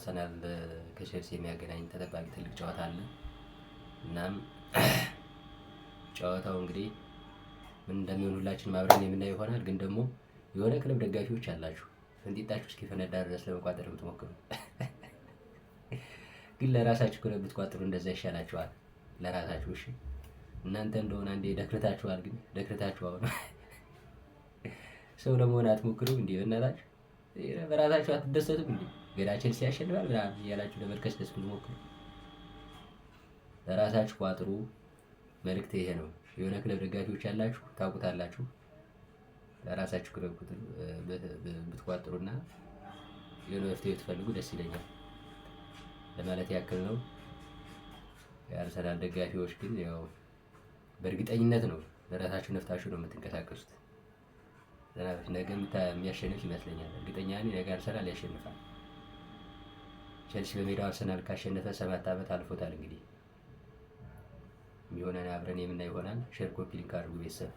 አርሰናል ከቼልሲ የሚያገናኝ ተጠባቂ ትልቅ ጨዋታ አለ። እናም ጨዋታው እንግዲህ ምን እንደሚሆን ሁላችንም አብረን የምናየው ይሆናል። ግን ደግሞ የሆነ ክለብ ደጋፊዎች አላችሁ ፍንጢጣችሁ እስኪፈነዳ ድረስ ለመቋጠር የምትሞክሩ፣ ግን ለራሳችሁ ክለብ ብትቋጥሩ እንደዛ ይሻላችኋል። ለራሳችሁ እሺ። እናንተ እንደሆነ አንዴ ደክርታችኋል። ግን ደክርታችሁ አሁን ሰው ለመሆን አትሞክሩም እንዴ? በእናታችሁ በራሳችሁ አትደሰቱም እንዴ? ገና ቼልሲ ያሸንፋል ምናምን እያላችሁ ለመልከስከስ ብትሞክሩ። ለራሳችሁ ቋጥሩ። መልእክት ይሄ ነው። የሆነ ክለብ ደጋፊዎች ያላችሁ ታውቁታላችሁ። ለራሳችሁ ክለብ ብትቋጥሩና የሆነ መፍትሄ ብትፈልጉ ደስ ይለኛል ለማለት ያክል ነው። የአርሰናል ደጋፊዎች ግን ያው በእርግጠኝነት ነው ለራሳችሁ ነፍታችሁ ነው የምትንቀሳቀሱት። ነገ የሚያሸንፍ ይመስለኛል። እርግጠኛ ነኝ ነገ አርሰናል ያሸንፋል። ቼልሲ በሜዳው አርሰናል ካሸነፈ 7 ዓመት አልፎታል። እንግዲህ የሚሆነን አብረን የምናይ ይሆናል። Share፣ copy link አድርጉ ቤተሰብ።